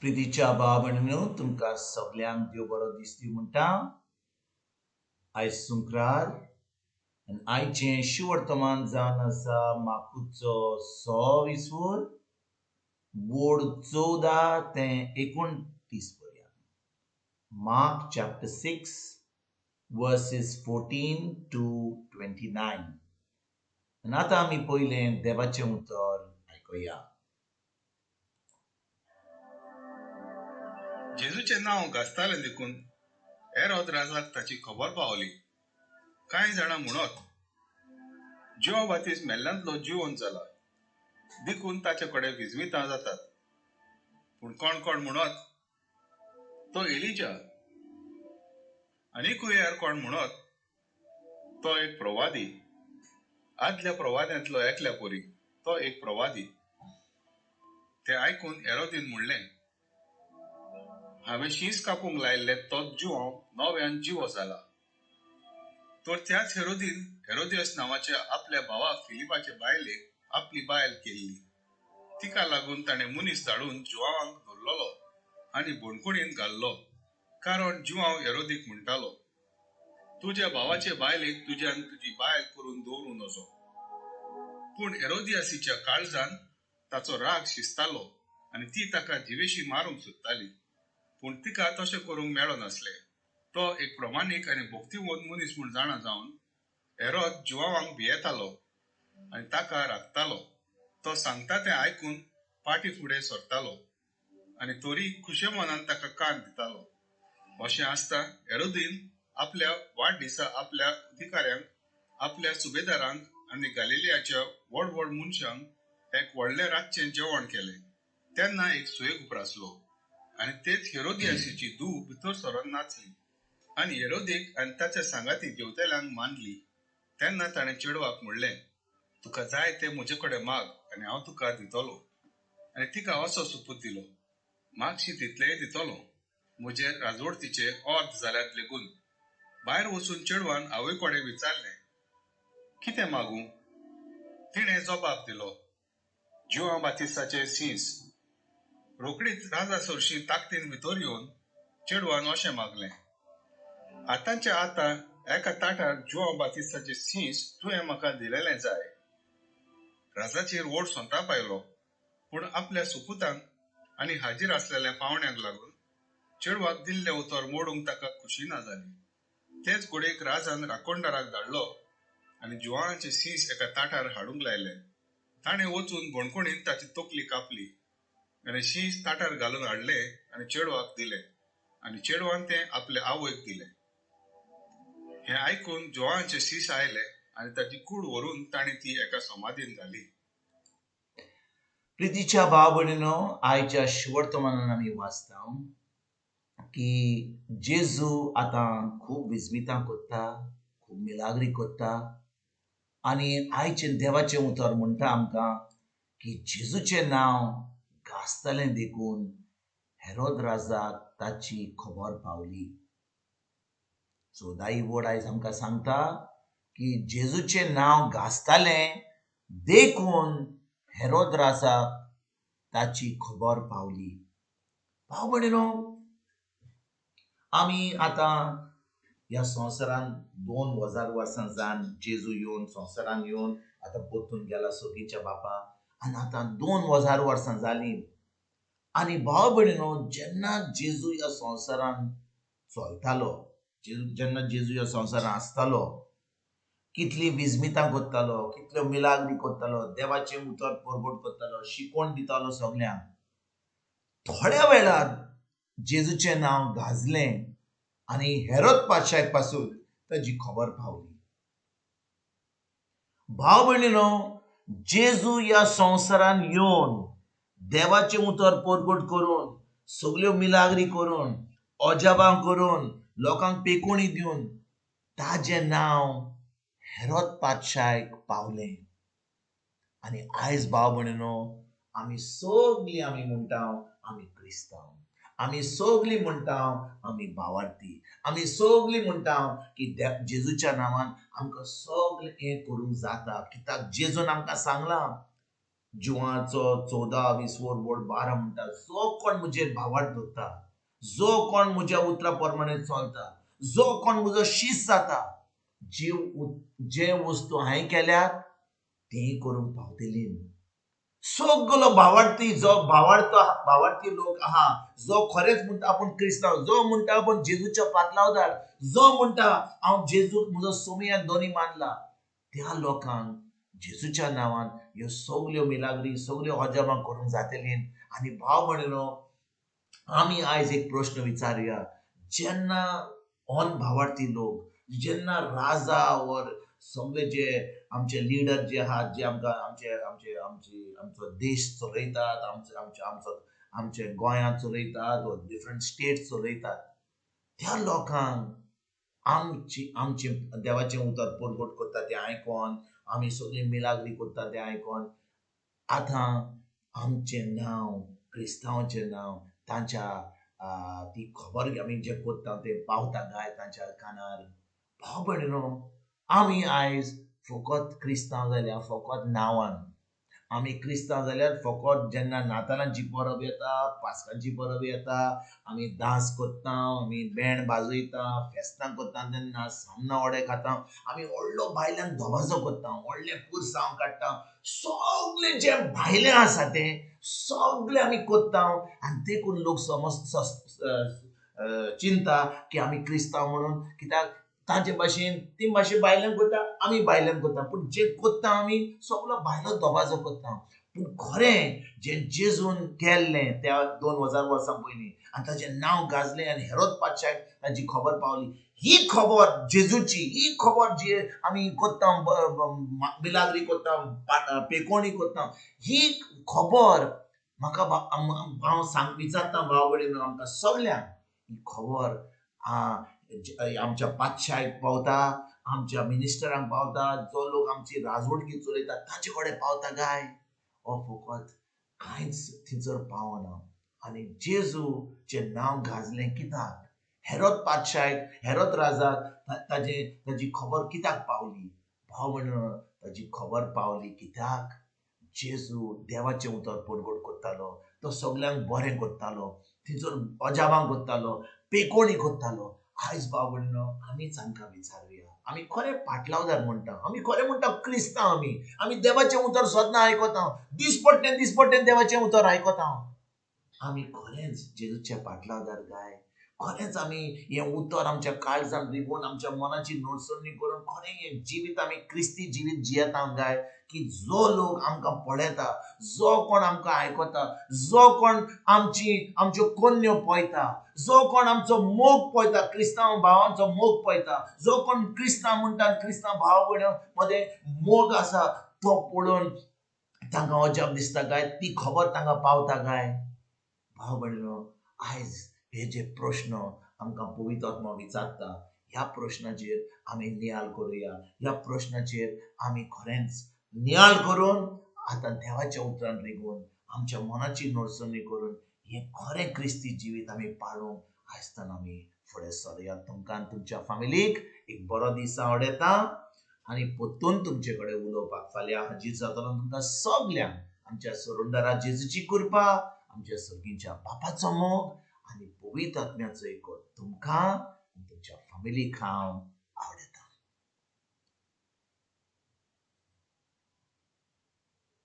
प्रितीच्या भाव भयणींनो, तुमकां सगल्यांक देव बरो दिसती म्हणटा. आयज सुंक्रार आनी आयचें शिवर्तमान जावन आसा माकुचो 26 बोर्ड 14 ते 29 पर्यंत. Mark chapter 6 verses 14 to 29. आनी आतां आमी पयलें देवाचें उतर आयकुया. जेजूचें नांव गाजतालें देखून हेरोद राजाक ताची खबर पावली. कांय जाणां म्हणत, जुआंव बातिस्त मेल्ल्यांतलो जिवन जाला देखून ताचे कडेन विजमितां जातात. पूण कोण कोण म्हणत तो एलिजा, आनीकूय हेर कोण म्हणत तो एक प्रवादी, आदल्या प्रवाद्यांतलो एकल्या परी तो एक प्रवादी. ते आयकून हेरोदीन म्हणलें, हांवें शींस कापूंक लायिल्लें तोच जुआंव नव्यान जिवो जाला. तर त्याच हेरोदीन हेरोदियस नांवाच्या आपल्या भावा फिलिपाचे बायलेक आपली बायल केल्ली. तिका लागून ताणें मनीस धाडून जुआंवाक धरलेलो आनी बणकुणीन घाल्लो, कारण जुआंव हेरोदीक म्हणटालो, तुज्या भावाचे बायलेक तुज्यान तुजी बायल करून दवरूं नजो. पूण हेरोदियासीच्या काळजान ताचो राग शिजतालो आनी ती ताका जिवेशी मारूंक सोदताली. पूण तिका तशें करूंक मेळनासलें. तो एक प्रमाणीक आनी भक्तिवंत मनीस म्हूण जाणा जावन हेरोद जुआंवाक भियेतालो आनी ताका राखतालो. तो सांगता तें आयकून पाटी फुडें सरतालो आनी तरी खुशे मनान ताका कान दितालो. अशें आसता हेरोदीन आपल्या वाडदिसा आपल्या अधिकाऱ्यांक, आपल्या सुबेदारांक आनी गालिलियाच्या व्हड व्हड मनशांक एक व्हडलें रातचें जेवण केलें. तेन्ना एक सुयेग उप्रासलो आनी तेच हेरोदियासीची धूव भितर सरून नाचली आनी हेरोदीक आनी ताच्या सांगाती जेवतल्यांक मानली. तेन्ना ताणें चेडवाक म्हणलें, तुका जाय तें म्हजे कडेन माग आनी हांव तुका दितलो. आनी तिका असो सुपूत दिलो, मागशी तितलेंय दितलो, म्हजे राजवडतीचे अर्द जाल्यार लेगून. भायर वचून चेडवान आवय कडेन विचारलें, कितें मागूं? तिणें जबाब दिलो, जुआंव बातिस्ताचें शींस. रोखडीच राजा सरशी ताकदीन भितर येवन चेडवान अशें मागलें, आतांच्या आतां एका ताटार जुआंव बातिस्ताचें शींस तुवें म्हाका दिलेलें जाय. राजाचेर व्हड संताप आयलो, पूण आपल्या सुपुतांक आनी हाजीर आसलेल्या पावण्यांक लागून चेडवाक दिल्लें उतर मोडूंक ताका खुशी ना जाली. तेच घडयेक राजान राखणदाराक धाडलो आनी जुआंवाचें शींस एका ताटार हाडूंक लायलें. ताणें वचून बणकुणीन ताची तकली कापली आनी शींस ताटार घालून हाडलें आनी चेडवाक दिलें आनी चेडवान तें आपले आवयक दिलें. हें आयकून जुआंवाचें शींस आयलें आनी ताची कूड व्हरून ताणें ती एका समाधीन घाली. प्रितीच्या भाव भयणीनो, आयच्या शिवर्तमानान आमी वाचता की जेजू आतां खूब विजमितां कोत्ता, खूब मिलाग्री कोत्ता आनी आयचें देवाचें उतर म्हणटा आमकां की जेजूचें नांव गाजतलें देखून हेरोद राजाक ताची खबर पावली. 14 वड आयज आमकां सांगता की जेजूचें नांव गाजतालें देखून हेरोद राजाक ताची खबर पावली. भाव भयणीनो, आमी आतां ह्या संवसारान 2000 वर्सां जावन जेजू येवन संवसारान येवन आतां परतून गेला सगळीच्या बापा, आनी आतां 2000 वर्सां जालीं. आनी भाव भयणीनो, जेन्ना जेजू ह्या संवसारान चलतालो, जेन्ना जेजू ह्या संवसारान आसतालो, कितली विजमितां करतालो, कितल्यो मिलाग्री करतालो, देवाचें उतर परगट करतालो, शिकवण दितालो सगल्यांक. थोड्या वेळार जेजूचें नांव गाजलें आनी हेरोद पातशाक पासून ताजी खबर पावली. भाव भयणीनो, जेजू ह्या संवसारान येवन देवाचें उतर परगट करून, सगल्यो मिलाग्री करून, अजाबां करून, लोकांक पेकोणी दिवन ताजें नांव हेरोद पातशायक पावलें. आनी आयज भाव भयणीनो, आमी सगलीं आमी म्हणटा आमी क्रिस्तांव, आमी सगलीं म्हणटा आमी भावार्थी, आमी सगलीं म्हणटा की जेजूच्या नांवान आमकां सगलें हें करूंक जाता, कित्याक जेजून आमकां सांगलां, जुवाचो 14 विसवोर बोर्ड 12 म्हणटा, जो कोण म्हजेर भावार्थ धरता, जो कोण म्हज्या उतरा प्रमाणे चलता, जो कोण म्हजो शीस जाता, जे वस्तू हांवें केल्यात ती करूंक पावतली. सगलो भावार्थी, जो भावार्थी लोक आहा, जो खरेंच म्हणटा आपूण क्रिस्तांव, जो म्हणटा आपूण जेजूच्या पातलावदार, जो म्हणटा हांव जेजूक म्हजो सोमयान दोनी मानला, त्या लोकांक जेजूच्या नांवान ह्यो सगल्यो मिलाग्री, सगल्यो अजापां करूंक जातली. आनी भाव भयणीनो, आमी आयज एक प्रश्न विचारुया, जेन्ना ऑन भावार्थी लोक, जेन्ना राजा वर सगळे जे आमचे लिडर जे आहात, जे आमकां आमचे आमचे आमची आमचो देश चलयतात, आमचे आमचे आमचो आमचे गोंयांत चलयतात वा डिफरंट स्टेट चलयतात, त्या लोकांक आमची आमचे देवाचें उतर परगट करता तें आयकोन, आमी सगळीं मिलाग्री करता तें आयकोन, आतां आमचें नांव, क्रिस्तांवचें नांव तांच्या ती खबर आमी जें करता तें पावता काय तांच्या कानार? भाव भयणीनो, आमी आयज फकत क्रिस्तांव जाल्यार फकत नांवान आमी क्रिस्तांव जाल्यार फकत जेन्ना नातालांची परब येता, पास्कांची परब येता, आमी डांस करता, आमी बँड वाजयता, फेस्तां करता, तेन्ना सामना वडे खाता, आमी व्हडलो भायल्यान दबाजो करता, व्हडलें पुरसांव काडटा, सगळें जें भायलें आसा तें सगळें आमी करता. आनी देखून लोक समज चिंता की आमी क्रिस्तांव म्हणून, कित्याक तांचे भाशेन ती मातशें भायल्यान करता, आमी भायल्यान करता, पूण जें करता आमी सगलो भायलो दबाजो करता. पूण खरें जें जेजून केल्लें त्या 2000 वर्सां पयलीं आनी ताचें नांव गाजलें आनी हेरोद पातशाक ताची खबर पावली, ही खबर जेजूची, ही खबर जी आमी करता, मिलाग्री करता, पेकोणी करता, ही खबर म्हाका हांव सांग विचारता भाव भयणीनो, आमकां सगल्यांक ही खबर आमच्या पातशायक पावता, आमच्या मिनिस्टरांक पावता, जो लोक आमची राजवटकी चलयता ताचे कडेन पावता काय? हो फकत कांयच थंयसर पावना. आनी जेजूचें नांव गाजलें कित्याक? हेरोद पातशायक, हेरोद राजाक ताजी खबर कित्याक पावली? भाव भयणीनो, ताजी खबर पावली कित्याक? जेजू देवाचें उतर परगट करतालो, तो सगल्यांक बरें करतालो, थंयसर अजापां करतालो, पेकोणी करतालो. आयज भाव भयणीनो, आमीच आमकां विचारुया, आमी खरें पाटलावदार म्हणटा, आमी खरें म्हणटा क्रिस्तांव, आमी आमी देवाचें उतर सदां आयकता, दिसपट्टें दिसपट्टें देवाचें उतर आयकता, आमी खरेंच जेजूचे पाटलावदार काय? खरेंच आमी हें उतर आमच्या काळजान रिगोवन, आमच्या मनाची नोटसणी करून खरें हें जिवीत आमी क्रिस्ती जिवीत जियेता काय? की जो लोक आमकां पळयता, जो कोण आमकां आयकता, जो कोण आमची आमच्यो कोन्न्यो पळयता, जो कोण आमचो मोग पळयता, क्रिस्तांव भावांचो मोग पळयता, जो कोण क्रिस्तांव म्हणटा, क्रिस्तांव भाव भयणां मदें मोग आसा तो पळोवन तांकां अजाप दिसता काय? ती खबर तांकां पावता काय? भाव भयणीनो, आयज हे जे प्रश्न आमकां पवित्र आत्मा विचारता, ह्या प्रश्नाचेर आमी नियाळ करुया. ह्या प्रश्नाचेर आमी खरेंच नियाळ करून आतां देवाच्या उतरान रिगून आमच्या मनाची नोटसणी करून हें खरें क्रिस्ती जिवीत आमी पाळूंक आयजताना आमी फुडें सरया. तुमकां आनी तुमच्या फामिलीक एक बरो दीस आवडटा आनी परतून तुमचे कडेन उलोवपाक फाल्यां हाजीर जातलो. तुमकां सगल्यांक आमच्या सरुंदरा जेजूची कृपा, आमच्या सर्गीच्या बापाचो मोग आनी पवित्र आत्म्याचो एकवट तुमकां आनी तुमच्या फामिलीक हांव आवडटा.